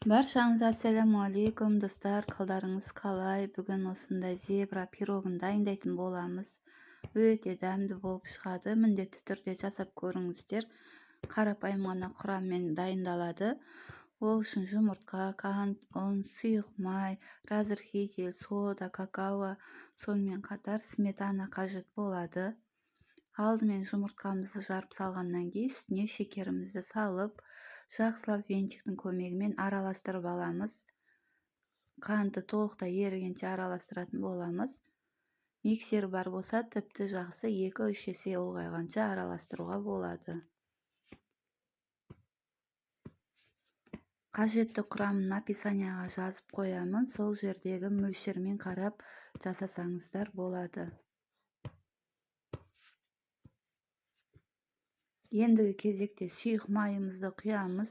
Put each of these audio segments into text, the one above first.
Баршаңызға ассалаумағалейкум, достар, қалдарыңыз қалай? Бүгін осындай зебра пирогын дайындайтын боламыз. Өте дәмді болып шығады. Міндетті түрде жасап көріңіздер. Қарапайым ғана құраммен дайындалады. Ол үшін жұмыртқа, қант, ұн, сұйық май, разрыхлитель, сода, какао, сонымен қатар сметана қажет болады. Алдымен жұмыртқамызды жарып салғаннан кейін үстіне шекерімізді салып, жақсылап венчиктің көмегімен араластырып аламыз. Қанты толықтай ерігенше араластыратын боламыз. Миксер бар болса, тіпті жақсы, 2-3 есе ұлғайғанша араластыруға болады. Қажетті құрамын описанияға жазып қоямын, сол жердегі мөлшермен қарап жасасаңыздар болады. Ендігі кезекте сұйық майымызды құямыз.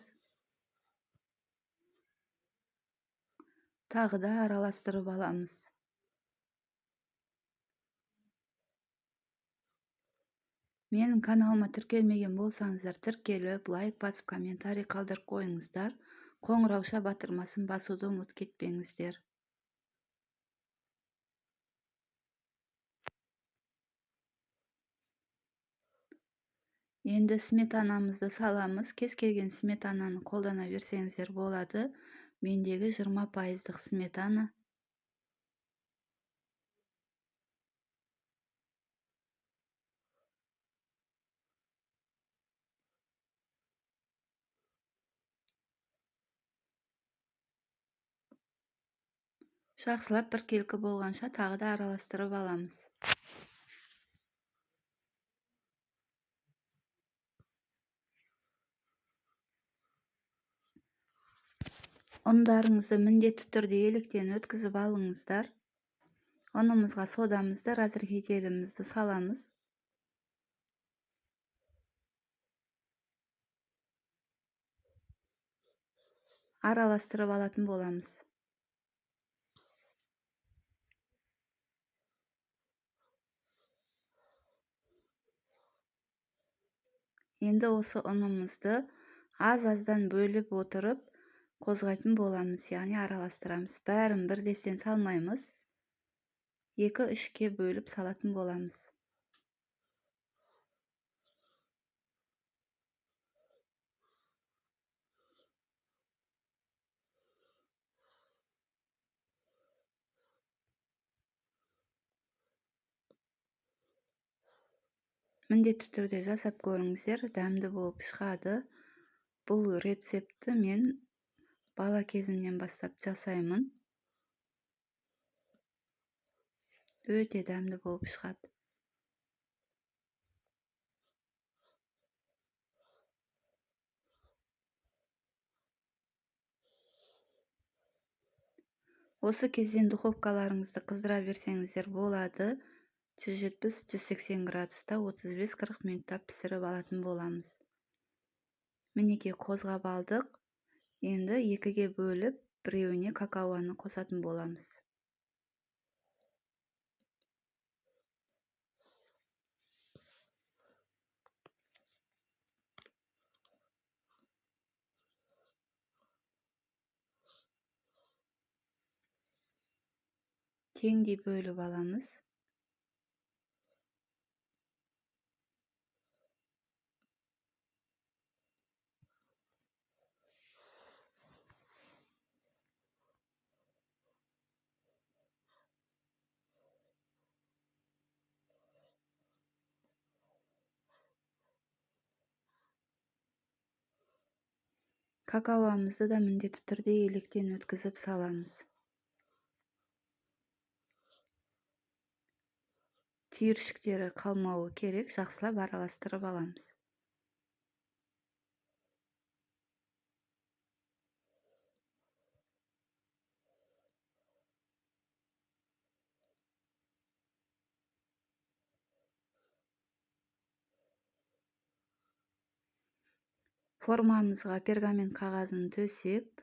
Тағы да араластырып аламыз. Менің каналыма тіркелмеген болсаңыздар, тіркеліп, лайк басып, комментарий қалдырып қойыңыздар. Қоңырауша батырмасын басуды ұмытып кетпеңіздер. Енді сметанамызды саламыз. Кез келген сметананы қолдана берсеңіздер болады. Мендегі 20% сметана. Жақсылап біркелкі болғанша тағы да араластырып аламыз. Ұндарыңызды міндетті түрде електен өткізіп алыңыздар. Ұнымызға содамызды, разрыхлителімізді саламыз. Араластырып алатын боламыз. Енді осы ұнымызды аз-аздан бөліп отырып қозғайтын боламыз, яғни араластырамыз. Бәрін бірдестен салмаймыз. 2-3-ке бөліп салатын боламыз. Міндетті түрде жасап көріңіздер, дәмді болып шығады. Бұл рецептті мен бала кезімнен бастап жасаймын. Өте дәмді болып шығады. Осы кезден духовкаларыңызды қыздыра берсеңіздер болады. 170-180 градуста 35-40 минутта пісіріп алатын боламыз. Мінекей қозғап алдық. Енді 2-ге бөліп, біреуіне какаоны қосатын боламыз. Теңдей бөліп аламыз. Какаоамызды да міндетті түрде електен өткізіп саламыз. Түйіршіктері қалмауы керек, жақсылап араластырып аламыз. Формамызға пергамент қағазын төсеп,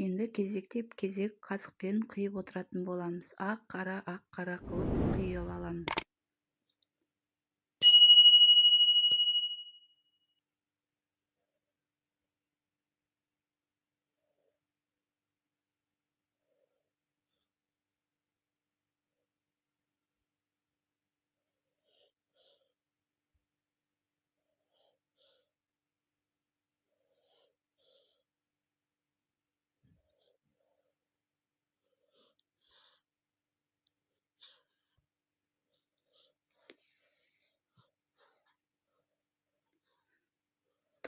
енді кезектеп кезек қасықпен құйып отыратын боламыз. Ақ қара, ақ қара қылып құйып аламыз.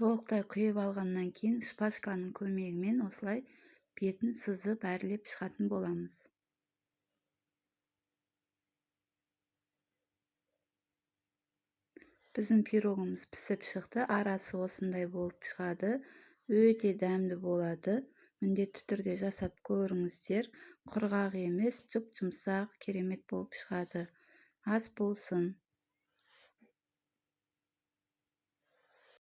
Толықтай құйып алғаннан кейін шпажканың көмегімен осылай бетін сызып әрлеп шығатын боламыз. Біздің пирогымыз пісіп шықты, арасы осындай болып шығады, өте дәмді болады. Міндетті түрде жасап көріңіздер. Құрғақ емес, жұп-жұмсақ, керемет болып шығады. Ас болсын.